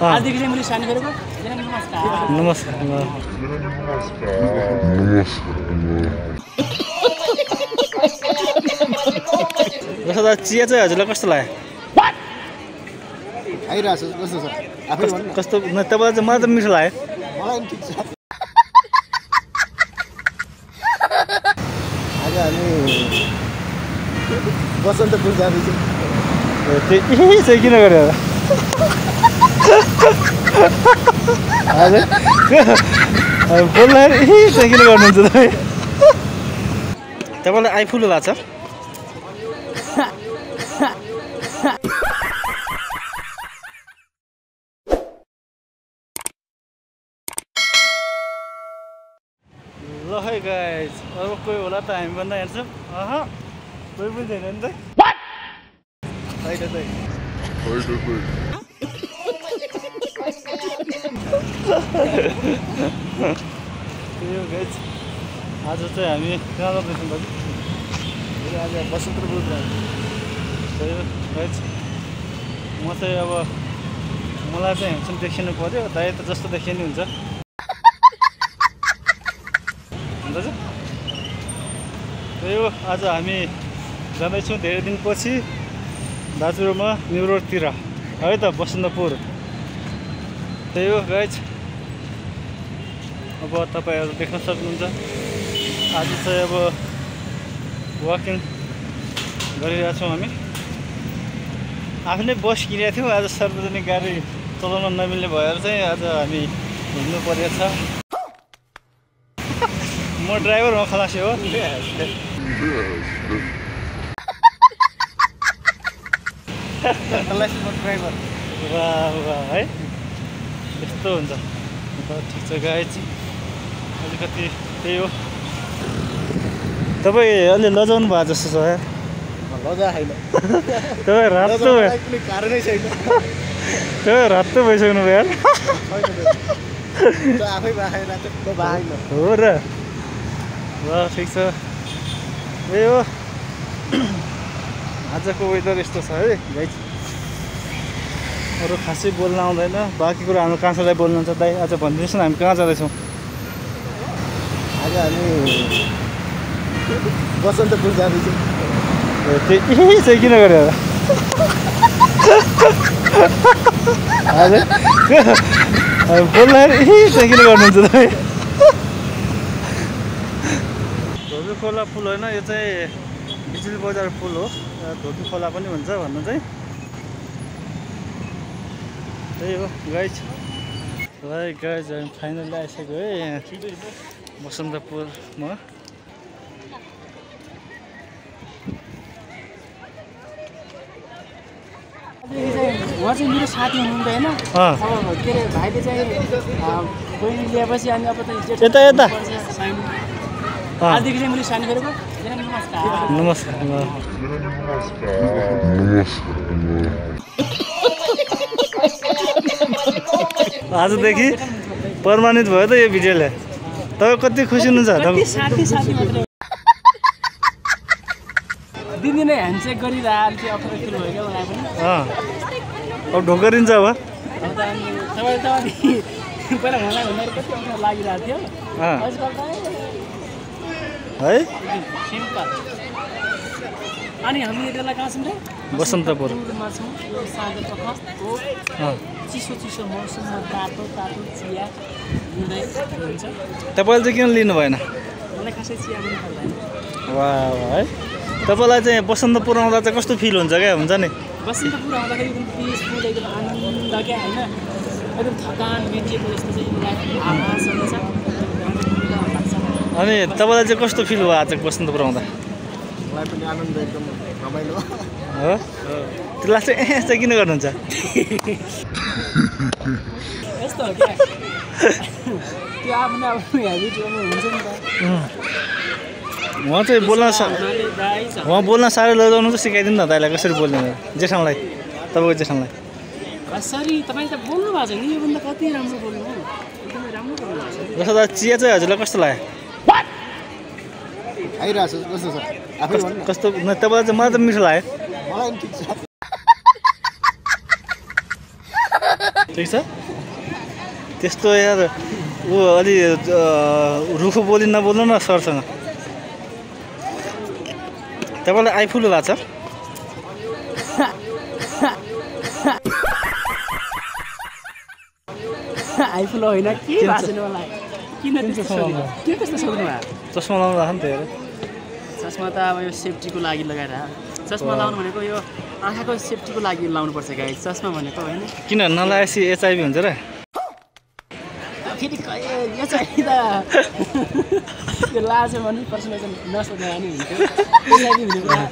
आजदेखि चाहिँ मैले साइन गरेको नमस्कार नमस्कार जस्तो त चिया चाहिँ हजुरलाई कस्तो लाग्यो आइरहेछ कस्तो छ आफै भन्नु कस्तो तपाईँलाई चाहिँ मलाई त मिठो लाग्यो मलाई पनि ठिक छ आज हामी बसन्तपुर जाँदैछौँ त्यही चाहिँ किन गर्यो बोल्दाखेरि चाहिँ किन गर्नुहुन्छ तपाईँ तपाईँलाई आइफुल लाग्छ ल है गाइज अब कोही होला त हामी भन्दा हेर्छौँ कोही पनि छैन नि त यो गाइज आज चाहिँ हामी कहाँ जाँदैछौँ दाजु आज बसन्तपुर त्यही हो गाइज म चाहिँ अब मलाई चाहिँ हेर्छौँ देखिनु पऱ्यो दाइ त जस्तो देखिए नि हुन्छ दाजु त्यही हो आज हामी जाँदैछौँ धेरै दिनपछि दाजु र म न्यु रोडतिर है त बसन्तपुर त्यही हो गाइज अब तपाईँहरू देख्न सक्नुहुन्छ आज चाहिँ अब वाकिङ गरिरहेछौँ हामी आफ्नै बस किनेको थियौँ आज सार्वजनिक गाडी चलाउन नमिल्ने भएर चाहिँ आज हामी हिँड्नु परेको छ म ड्राइभर हो खलासी हो ड्राइभर वाह वाह है यस्तो हुन्छ ठिक छ गाइज अलिकति त्यही हो तपाईँ अलि लजाउनु भएको जस्तो छ यार लजा छैन तपाईँ रातो भयो कुनै कारणै छैन तपाईँ रातो भइसक्नु भयो यार आफै बाखेर बाहेन हो र ल ठिक छ त्यही हो आजको वेदर यस्तो छ है गाइज अरू खासै बोल्न आउँदैन बाँकी कुरा हाम्रो कान्छालाई बोल्नुहुन्छ दाइ आज भनिदिनुहोस् न हामी कहाँ जाँदैछौँ आज हामी बसन्तपुर जाँदैछौँ त्यही चाहिँ किन गर्यो बोल्दाखेरि चाहिँ किन गर्नुहुन्छ तपाईँ धोबी खोला पुल होइन यो चाहिँ बिजुली बजार पुल हो धोबी खोला पनि भन्छ भन्नु चाहिँ त्यही हो गाइज है गाइज हामी फाइनली आइसक्यो है यहाँ बसन्तपुरमा उहाँ चाहिँ मेरो साथी हुनुहुन्थ्यो होइन के अरे भाइले चाहिँ बहिनी ल्याएपछि अनि अब त यता यता आजदेखि चाहिँ मैले साइन गरेको नमस्कार नमस्कार आजदेखि प्रमाणित भयो त यो भिडियोले तपाईँ कति खुसी हुनुहुन्छ साथी साथी मात्रै दिनदिनै ह्यान्डसेक गरिरहेको थियो अप्ठ्यारो फिल भयो क्या मलाई पनि अब ढोकरिन्छ अब तपाईँले त अनि पहिला मलाई भन्दा कति अप्ठ्यारो लागिरहेको थियो आजकल त है सिम्पल अनि हामी यति बेला कहाँ छौँ र बसन्तपुरमा छौँ यो साँझको चिसो चिसो मौसममा तातो तातो चिया लिँदै हुन्छ तपाईँले चाहिँ किन लिनु भएन मलाई खासै चिया पनि पर्दैन वाह है तपाईँलाई चाहिँ बसन्तपुर आउँदा चाहिँ कस्तो फिल हुन्छ क्या हुन्छ नि बसन्तपुर आउँदाखेरि एकदम पिसफुल एकदम आनन्द क्या होइन एकदम थकान मेटिएको जस्तो चाहिँ आभासहरू छ अनि तपाईँलाई चाहिँ कस्तो फिल भयो आज बसन्तपुर आउँदा मलाई पनि आनन्द एकदम रमाइलो हो त्यसलाई चाहिँ चाहिँ किन गर्नुहुन्छ यस्तो हो क्या त्यो आफ्नो आफ्नो हेबिटमा हुन्छ नि त उहाँ चाहिँ उहाँ बोल्न साह्रै लजाउनु चाहिँ सिकाइदिनु न दाइलाई कसरी बोल्ने जेठानलाई तपाईँको जेठानलाई कसरी तपाईँ त बोल्नु भएको छ नि योभन्दा कति राम्रो बोल्नु एकदमै राम्रो बोल्नु भएको छ जस्तो त चिया चाहिँ हजुरलाई कस्तो लाग्यो आइरहेछ कस्तो छ आफै भन्नु कस्तो तपाईँलाई चाहिँ मलाई त मिठो लाग्यो मलाई पनि ठिक छ ठिक छ त्यस्तो यार ऊ अलि रुखो बोली नबोल्नु न सरसँग तपाईँलाई आइफुल भएको छ आइफुल होइन के भएको छैन मलाई किन त्यस्तो सोध्नु भयो चस्मा लाउनु भएको नि त हेर चस्मा त अब यो सेफ्टीको लागि लगाएर चस्मा लाउनु भनेको यो आँखाको सेफ्टीको लागि लाउनुपर्छ गाई चस्मा भनेको होइन किन नलाएपछि एचआइभी हुन्छ र फेरि यो चाहिँ त यो लाज भने प्रश्न चाहिँ नसोध्दा नि हुन्थ्यो एचआइभी हुने कुरा